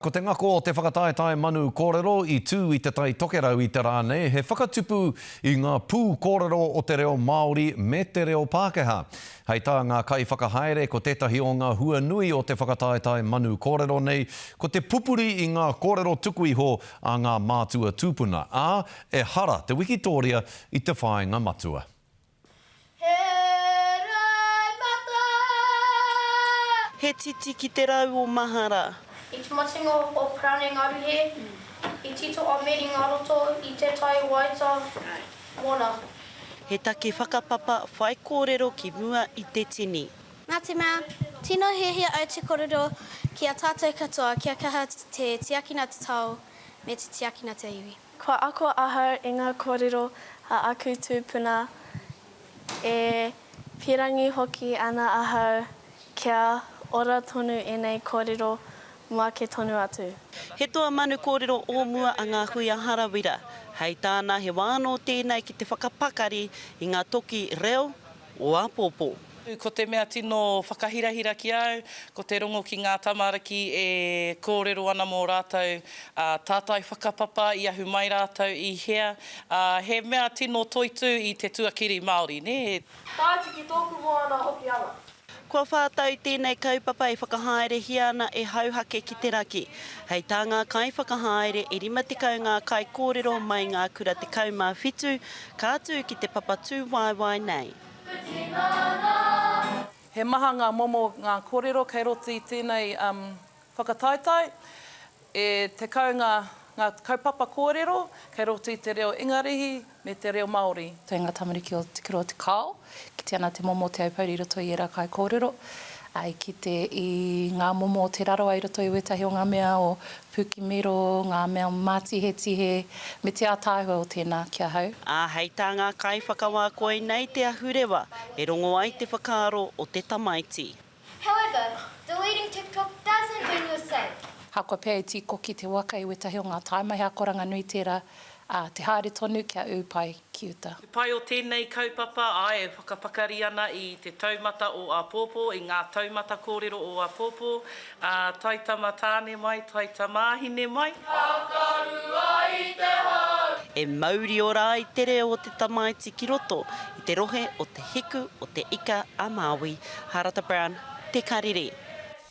Ko te ngako o te whakataetae manu kōrero i tū i Te Tai Tokerau i te rā nei, he whakatupu i ngā pū kōrero o te reo Māori me te reo Pākehā. Hei tā ngā kaiwhakahaere, ko tētahi o ngā hua nui o te whakataetae manu kōrero nei, ko te pupuri i ngā kōrero tuku iho a ngā mātua tūpuna, ā, ehara te wikitōria i te whāinga matua. He roimata! He titi ki te rau o mahara. I te matenga o Parane Ngaruhe, i tito a Meri Ngaroto i tetahi waita mona. He take whakapapa whaikōrero ki mua i te tini. Nā te mea, tino hiahia au te korero ki a tātou katoa kia kaha te tiakina te tao me te tiakina te iwi. Kua ako ahau i ngā kōrero a aku tūpuna, e pīrangi hoki ana ahau kia ora tonu ēnei kōrero mō ake tonu atu. He toa manu kōrero o mua a Ngā Hui a Harawira. Hei tāna he wā anō tēnei ki te whakapakari i ngā toki reo o āpōpō. Ko te mea tino whakahirahira ki a au, ko te rongo ki ngā tamariki e kōrero ana mō rātou tātai whakapapa, i ahu mai rātou i hea, ā, he mea tino toitū i te tuakiri Māori, nē. Tae atu ki tōku moana Hokianga. Kua whā tau tēnei kaupapa e whakahaerehia ana e Hauhake ki te Raki. Hei tā ngā kaiwhakahaere e 50 ngā kaikōrero mai ngā kura 17 ka tū ki te papa tūwaewae nei. He maha ngā momo ngā kōrero kei roto i tēnei whakataetae. E 10 ngā ngā kaupapa kōrero kei roto i te reo Ingarihi me te reo Māori. Toi ngā tamariki o Te Kura o Te Kao, kite ana te momo o te Aupōuri i roto i ērā kaikōrero, ā, i kite i ngā momo o Te Rarawa i roto i wētahi o ngā mea o Pukemiro, ngā mea mātihetihe, me te ātaahua o tēnā ki ahau. Ā, hei tā ngā kaiwhakawā koinei te ahurewa e rongo ai te whakaaro o te tamaiti. However, deleting TikTok doesn't mean you're safe. Ahakoa pea i tīkoki te waka i wētahi o ngā tāima he akoranga nui tērā, ā, te haere tonu kia ū pai ki uta. Te pai o tēnei kaupapa, āe, e whakapakari ana i te taumata o āpōpō, i ngā taumata kōrero o āpōpō, ā, taitama tāne mai, taitamāhine mai. E mauri ora ai te reo o te tamaiti ki roto i te rohe o Te Hiku o Te Ika a Māui. Harata Brown, Te Karere.